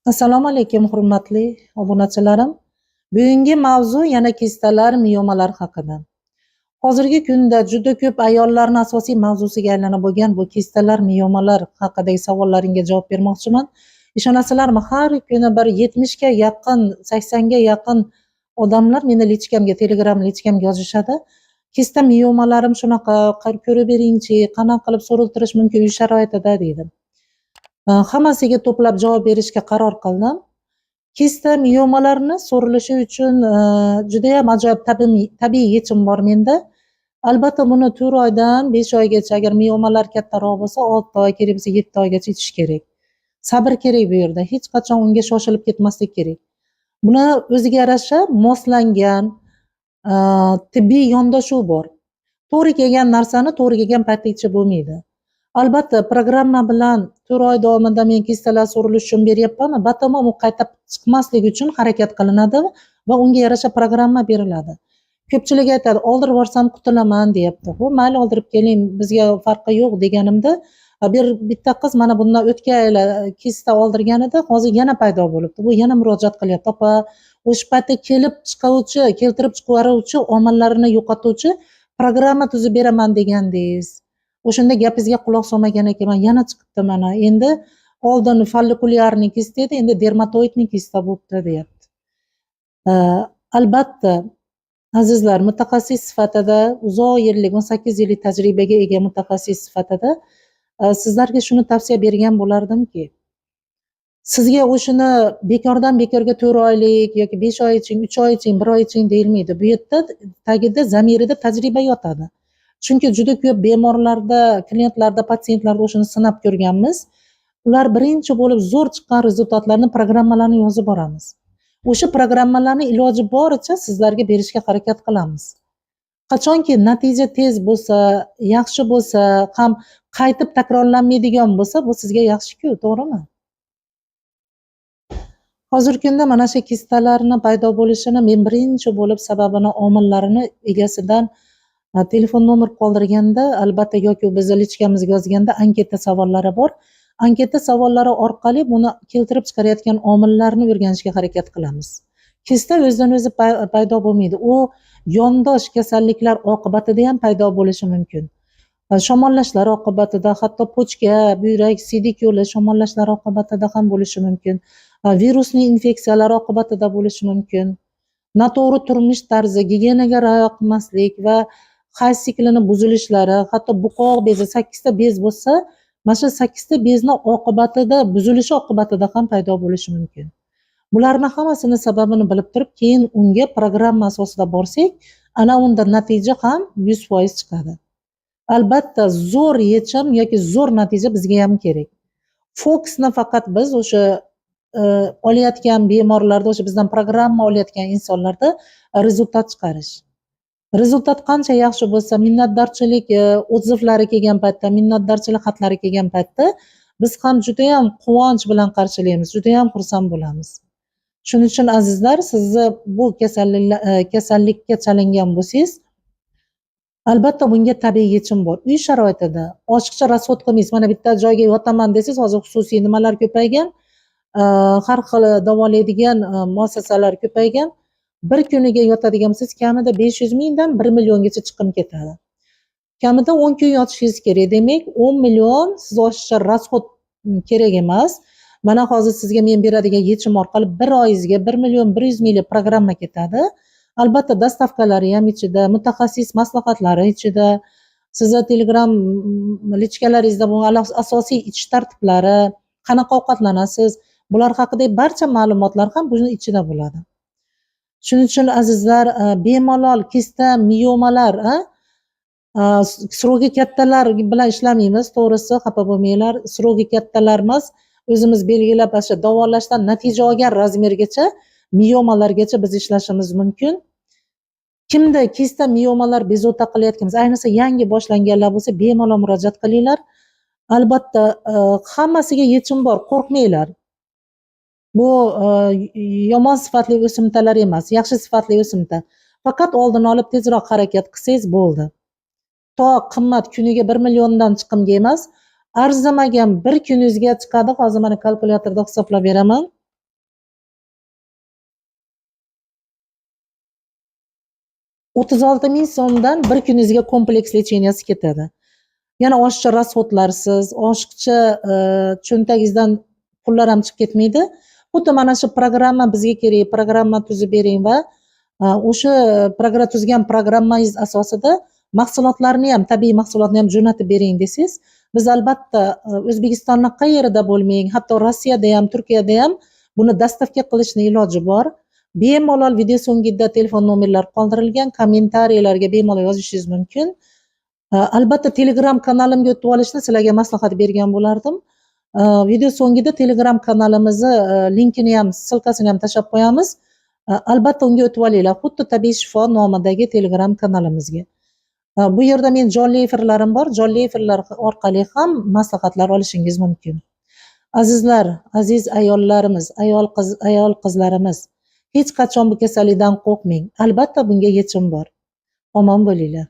Assalomu alaykum, hurmatli obunachilarim. Bugungi mavzu yana kistalar, miomalar haqida. Hozirgi kunda juda ko'p ayollarning asosiy mavzusiga aylanib bo'lgan bu kistalar, miomalar haqidagi savollaringga javob bermoqchiman. Ishonasizlarmi, har kuni bir 70 ga yaqin, 80 ga yaqin odamlar meni личка mga, Telegram личка mga yozishadi. Kista, miomalarim shunaqa, ko'rib beringchi, qanaqa qilib so'riltirish mumkin uy sharoitida, deydi. Hammasiga to'plab javob berishga qaror qildim. Kista, miomalarni so'rilishi uchun judayam ajoyib tabiiy yechim bor menda. Albatta, buni 4 oydan 5 oygacha, agar miomalar kattaroq bo'lsa, 6 oy, kerak bo'lsa 7 oygacha ichish kerak. Sabr kerak bu yerda. Hech qachon unga shoshilib ketmaslik kerak. Buni o'ziga yarasha moslangan tibbiy yondashuv bor. To'g'ri kelgan narsani to'g'ri kelgan paytda ichib bo'lmaydi. Albatta, programma bilan 4 oy davomida men kistalar so'rilishi uchun beryapman, batamom u qayta chiqmasligi uchun harakat qilinadi va unga yarasha programma beriladi. Ko'pchilik aytadi, oldirib yuborsam qutulaman, deyapti. Xo'p, mayli, oldirib keling, bizga farqi yo'q deganimda, bir bitta qiz mana bundan o'tgan yili kista oldirgan edi, hozir yana paydo bo'libdi. Bu yana murojaat qilyapti. Opa, o'sha paytda kelib chiquvchi, keltirib chiqaruvchi omillarni yo'qotuvchi programma tuzib beraman degandingiz. O'shanda gapingizga quloq solmagan ekanman, yana chiqibdi mana. Endi oldin фолликулярный kista edi, endi дерматоидный kista bo'libdi, deyapti. Albatta, azizlar, mutaxassis sifatida, uzoq yillik, 18 yillik tajribaga ega mutaxassis sifatida sizlarga shuni tavsiya bergan bo'lardimki, sizga o'shani bekordan bekorga 4 oylik yoki 5 oy iching, 3 oy iching, 1 oy iching deyilmaydi. Bu yerda tagida, zamirida tajriba yotadi. Chunki juda ko'p bemorlarda, klientlarda, patsientlarda o'shani sinab ko'rganmiz. Ular birinchi bo'lib zo'r chiqqan результат larni, programmalarni yozib boramiz. O'sha programmalarni iloji boricha sizlarga berishga harakat qilamiz. Qachonki natija tez bo'lsa, yaxshi bo'lsa, ham qaytib takrorlanmaydigan bo'lsa, bu sizga yaxshi-ku, to'g'rimi? Hozirgi kunda mana shu kistalarni paydo bo'lishini men birinchi bo'lib sababini, omillarini egasidan telefon nomer qoldirganda, albatta, yoki bizni личка mizga yozganda anketa savollari bor. Anketa savollari orqali buni keltirib chiqarayotgan omillarni o'rganishga harakat qilamiz. Kista o'zidan o'zi paydo bo'lmaydi. U yondosh kasalliklar oqibatida ham paydo bo'lishi mumkin. Shamollashlar oqibatida, hatto почка, buyrak, siydik yo'li shamollashlari oqibatida ham bo'lishi mumkin. Virusli infeksiyalar oqibatida bo'lishi mumkin. Noto'g'ri turmush tarzi, gigiyenaga rioya qilmaslik va hayz siklini buzilishlari, hatto buqoq bezi, 8 ta bez bo'lsa, mana shu 8 ta bezni oqibatida, buzilishi oqibatida ham paydo bo'lishi mumkin. Bularni hammasini sababini bilib turib, keyin unga programma asosida borsak, ana unda natija ham 100% chiqadi. Albatta, zo'r yechim yoki zo'r natija bizga ham kerak. Fokusni faqat biz o'sha olayotgan bemorlarda, o'sha bizdan programma olayotgan insonlarda результат chiqarish. Результат qancha yaxshi bo'lsa, minnatdorchilik отзыв lari kelgan paytda, minnatdorchilik xatlari kelgan paytda biz ham judayam quvonch bilan qarshilaymiz, judayam xursand bo'lamiz. Shuning uchun, azizlar, sizni bu kasallikka chalingan bo'lsangiz, albatta bunga tabiiy yechim bor. Uy sharoitida oshiqcha расход qilmaysiz. Mana bitta joyga yotaman desangiz, hozir xususiy nimalar ko'paygan, har xil davolaydigan muassasalar ko'paygan. Bir kuniga yotadigan bo'lsangiz, kamida 500 mingdan 1 milliongacha chiqim ketadi. Kamida 10 kun yotishingiz kerak. Demak, 10 million siz oshiqcha расход kerak emas. Mana hozir sizga men beradigan yechim orqali bir oyingizga 1 million 100 minglik programma ketadi. Albatta, доставка lari ham ichida, mutaxassis maslahatlari ichida, sizni Telegram личка laringizda bo'lgan asosiy ichish tartiblari, qanaqa ovqatlanasiz, bular haqidagi barcha ma'lumotlar ham buni ichida bo'ladi. Shuning uchun, azizlar, bemalol kista, miomalar, срок i kattalar bilan ishlamaymiz, to'g'risi, xafa bo'lmanglar. Срок i kattalar emas, o'zimiz belgilab, ana shu davolashdan natija olgan размер gacha, miomalargacha biz ishlashimiz mumkin. Kimda kista, miomalar bezovta qilayotgan bo'lsa, ayniqsa yangi boshlanganlar bo'lsa, bemalol murojaat qilinglar. Albatta, hammasiga yechim bor, qo'rqmanglar. Bu yomon sifatli o'simtalar emas, yaxshi sifatli o'simta. Faqat oldini olib tezroq harakat qilsangiz bo'ldi. To qimmat kuniga 1 milliondan chiqimga emas, arzimagan bir kuningizga chiqadi. Hozir mana kalkulyatorda hisoblab beraman. 36 000 so'mdan bir kuningizga kompleks лечения si ketadi. Yana oshiqcha расход larsiz, oshiqcha cho'ntagingizdan pullar ham chiqib ketmaydi. Xuddi mana shu programma bizga kerak, programma tuzib bering va o'sha tuzgan programmangiz asosida mahsulotlarni ham, tabiiy mahsulotni ham jo'natib bering desangiz, biz albatta O'zbekistonni qayerida bo'lmang, hatto Rossiyada ham, Turkiyada ham buni доставка qilishni iloji bor. Bemalol video so'ngida telefon nomerlari qoldirilgan, kommentariyalarga bemalol yozishingiz mumkin. Albatta Telegram kanalimga o'tib olishni sizlarga maslahat bergan bo'lardim. Video so'ngida Telegram kanalimizni linkini ham, ссылка sini ham tashlab qo'yamiz. Albatta unga o'tib olinglar, xuddi Tabiiy shifo nomidagi Telegram kanalimizga. Bu yerda men jonli efirlarim bor, jonli efirlar orqali ham maslahatlar olishingiz mumkin. Azizlar, aziz ayollarimiz, ayol qizlarimiz, hech qachon bu kasallikdan qo'rqmang. Albatta bunga yechim bor. Omon bo'linglar.